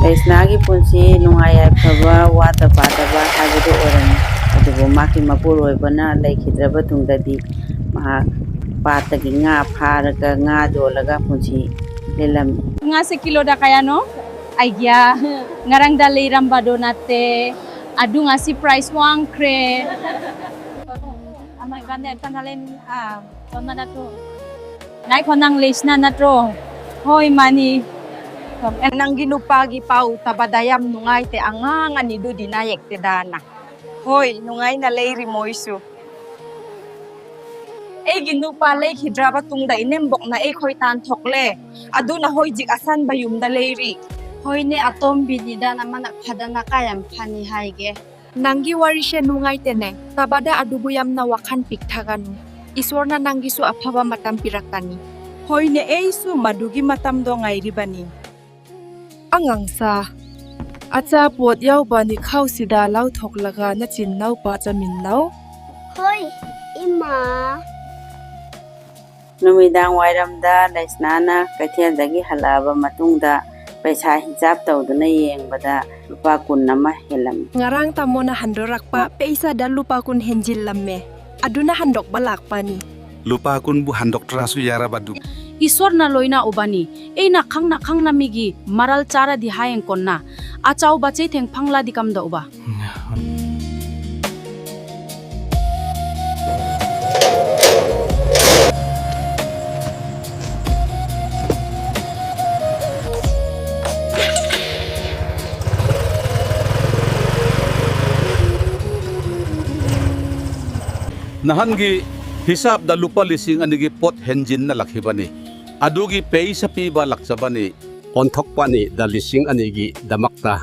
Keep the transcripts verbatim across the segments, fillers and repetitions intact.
ꯀ꯭ꯔꯤꯁꯅꯥꯒꯤ ꯄꯨꯟꯁꯤ ꯅꯨꯡꯉꯥꯏ ꯌꯥꯏꯐꯕ, ꯋꯥꯠꯇ ꯄꯥꯗꯕ ꯍꯥꯏꯕꯗꯨ ꯑꯣꯏꯔꯝꯃꯤ꯫ ꯑꯗꯨꯕꯨ ꯃꯍꯥꯛꯀꯤ ꯃꯄꯨꯔꯣꯏꯕꯅ ꯂꯩꯈꯤꯗ꯭ꯔꯕ ꯇꯨꯡꯗꯗꯤ ꯃꯍꯥꯛ ꯄꯥꯠꯇꯒꯤ ꯉꯥ ꯐꯥꯔꯒ ꯉꯥ ꯌꯣꯜꯂꯒ ꯄꯨꯟꯁꯤ ꯂꯦꯜꯂꯝꯃꯤ꯫ ꯉꯥꯁꯦ ꯀꯤꯂꯣꯗ ꯀꯌꯥꯅꯣ? ꯑꯩꯒꯤꯌꯥ, ꯉꯔꯥꯡꯗ ꯂꯩꯔꯝꯕꯗꯣ ꯅꯠꯇꯦ꯫ ꯑꯗꯨ ꯉꯁꯤ price ꯋꯥꯡꯈ꯭ꯔꯦ꯫ ꯑꯃ ꯏꯕꯥꯅꯤ ꯑꯦꯛꯇ ꯅꯥꯂꯦꯟ, ꯑꯥ, ꯇꯣꯟꯅ ꯅꯠꯇ꯭ꯔꯣ? ꯉꯥꯏꯈꯣ, ꯅꯪ ꯂꯩꯁꯅꯥ ꯅꯠꯇ꯭ꯔꯣ? ꯍꯣꯏ, ꯃꯥꯅꯤ꯫ ꯅꯪꯒꯤ ꯅꯨꯄꯥꯒꯤ ꯄꯥꯎ ꯇꯥꯕꯗ ꯌꯥꯝ ꯅꯨꯡꯉꯥꯏꯇꯦ꯫ ꯑꯉꯥꯡ ꯑꯅꯤꯗꯨꯗꯤ ꯅꯥꯌꯦꯛꯇꯦꯗꯅ꯫ ꯍꯣꯏ, ꯅꯨꯡꯉꯥꯏꯅ ꯂꯩꯔꯤ ꯃꯣꯏꯁꯨ꯫ ꯑꯩꯒꯤ ꯅꯨꯄꯥ ꯂꯩꯈꯤꯗ꯭ꯔꯕ ꯇꯨꯡꯗ ꯏꯅꯦꯝꯕꯣꯛꯅ ꯑꯩꯈꯣꯏ ꯇꯥꯟꯊꯣꯛꯂꯦ꯫ ꯑꯗꯨꯅ ꯍꯧꯖꯤꯛ ꯑꯁꯥꯟꯕ ꯌꯨꯝꯗ ꯂꯩꯔꯤ꯫ ꯍꯣꯏꯅꯦ, ꯑꯇꯣꯝꯕꯤꯅꯤꯗ ꯅꯃꯅ ꯐꯗꯅ ꯀꯌꯥꯝ ꯐꯅꯤ ꯍꯥꯏꯒꯦ? ꯅꯪꯒꯤ ꯋꯥꯔꯤꯁꯦ ꯅꯨꯡꯉꯥꯏꯇꯦꯅꯦ꯫ ꯇꯥꯕꯗ ꯑꯗꯨꯕꯨ ꯌꯥꯝꯅ ꯋꯥꯈꯜ ꯄꯤꯛꯊꯒꯅꯨ꯫ ꯏꯁꯣꯔꯅ ꯅꯪꯒꯤꯁꯨ ꯑꯐꯕ ꯃꯇꯝ ꯄꯤꯔꯛꯀꯅꯤ꯫ ꯍꯣꯏꯅꯦ, ꯑꯩꯁꯨ ꯃꯗꯨꯒꯤ ꯃꯇꯝꯗꯣ ꯉꯥꯏꯔꯤꯕꯅꯤ꯫ ꯑꯉꯥꯡꯁꯥ, ꯑꯆꯥꯄꯣꯠ ꯌꯥꯎꯕ ꯅꯤꯈꯥꯎꯁꯤꯗ ꯂꯧꯊꯣꯛꯂꯒ ꯅꯆꯤꯟ ꯅꯧꯄꯥ ꯆꯥꯃꯤꯟꯅꯧ꯫ ꯍꯣꯏ, ꯏꯃꯥ꯫ ꯅꯨꯃꯤꯗꯥꯡ ꯋꯥꯏꯔꯝꯗ ꯂꯩꯁꯅꯥꯅ ꯀꯩꯊꯦꯜꯗꯒꯤ ꯍꯜꯂꯛꯑꯕ ꯃꯇꯨꯡꯗ ꯄꯩꯁꯥ ꯍꯤꯁꯥꯞ ꯇꯧꯗꯨꯅ ꯌꯦꯡꯕꯗ ꯂꯨꯄꯥ ꯀꯨꯟ ꯑꯃ ꯍꯦꯜꯂꯝꯃꯤ꯫ ꯉꯔꯥꯡ ꯇꯥꯃꯣꯅ ꯍꯟꯗꯣꯔꯛꯄ ꯄꯩꯁꯥꯗ ꯂꯨꯄꯥ ꯀꯨꯟ ꯍꯦꯟꯖꯤꯜꯂꯝꯃꯦ꯫ ꯑꯗꯨꯅ ꯍꯟꯗꯣꯛꯄ ꯂꯥꯛꯄꯅꯤ꯫ ꯂꯨꯄꯥ ꯀꯨꯟꯕꯨ ꯍꯟꯗꯣꯛꯇ꯭ꯔꯁꯨ ꯌꯥꯔꯕꯗꯨ꯫ ꯏꯁꯣꯔꯅ ꯂꯣꯏꯅ ꯎꯕꯅꯤ꯫ ꯑꯩꯅ ꯈꯪꯅ ꯈꯪꯅ ꯃꯤꯒꯤ ꯃꯔꯜ ꯆꯥꯔꯗꯤ ꯍꯌꯦꯡ ꯀꯣꯟꯅ ꯑꯆꯧꯕ ꯆꯩꯊꯦꯡ ꯐꯪꯂꯗꯤ ꯀꯝꯗꯧꯕ? ꯅꯍꯥꯟꯒꯤ ꯍꯤꯁꯥꯞꯇ ꯂꯨꯄꯥ ꯂꯤꯁꯤꯡ ꯑꯅꯤꯒꯤ ꯄꯣꯠ ꯍꯦꯟꯖꯤꯟꯅ ꯂꯥꯛꯈꯤꯕꯅꯤ꯫ ꯑꯗꯨꯒꯤ ꯄꯩꯁꯥ ꯄꯤꯕ ꯂꯥꯛꯆꯕꯅꯤ꯫ ꯑꯣꯟꯊꯣꯛꯄꯅꯤ ꯗ ꯂꯤꯁꯤꯡ ꯑꯅꯤꯒꯤꯗꯃꯛꯇ꯫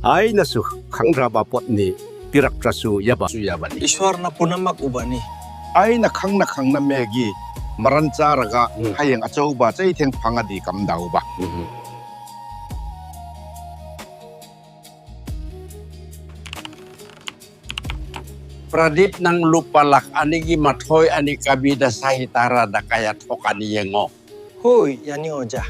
ꯑꯩꯅꯁꯨ ꯈꯪꯗ꯭ꯔꯕ ꯄꯣꯠꯅꯤ, ꯄꯤꯔꯛꯇ꯭ꯔꯁꯨ ꯌꯥꯕꯁꯨ ꯌꯥꯕꯅꯤ꯫ ꯏꯁ꯭ꯋꯔꯅ ꯄꯨꯝꯅꯃꯛ ꯎꯕꯅꯤ꯫ ꯑꯩꯅ ꯈꯪꯅ ꯈꯪꯅ ꯃꯦꯒꯤ ꯃꯔꯟ ꯆꯥꯔꯒ ꯎꯝ꯫ ꯍꯌꯦꯡ ꯑꯆꯧꯕ ꯆꯩꯊꯦꯡ ꯐꯪꯉꯗꯤ ꯀꯝꯗꯧꯕ? ꯎꯝ꯫ ꯄ꯭ꯔꯗꯤꯞ, ꯅꯪ ꯂꯨꯄꯥ ꯂꯥꯈ ꯑꯅꯤꯒꯤ ꯃꯊꯣꯏ ꯑꯅꯤ ꯀꯥꯕꯤꯗ ꯆꯍꯤ ꯇꯔꯥꯗ ꯀꯌꯥ ꯊꯣꯛꯀꯅꯤ ꯌꯦꯡꯉꯣ꯫ ꯍꯣꯏ, ꯌꯥꯅꯤ ꯑꯣꯖꯥ꯫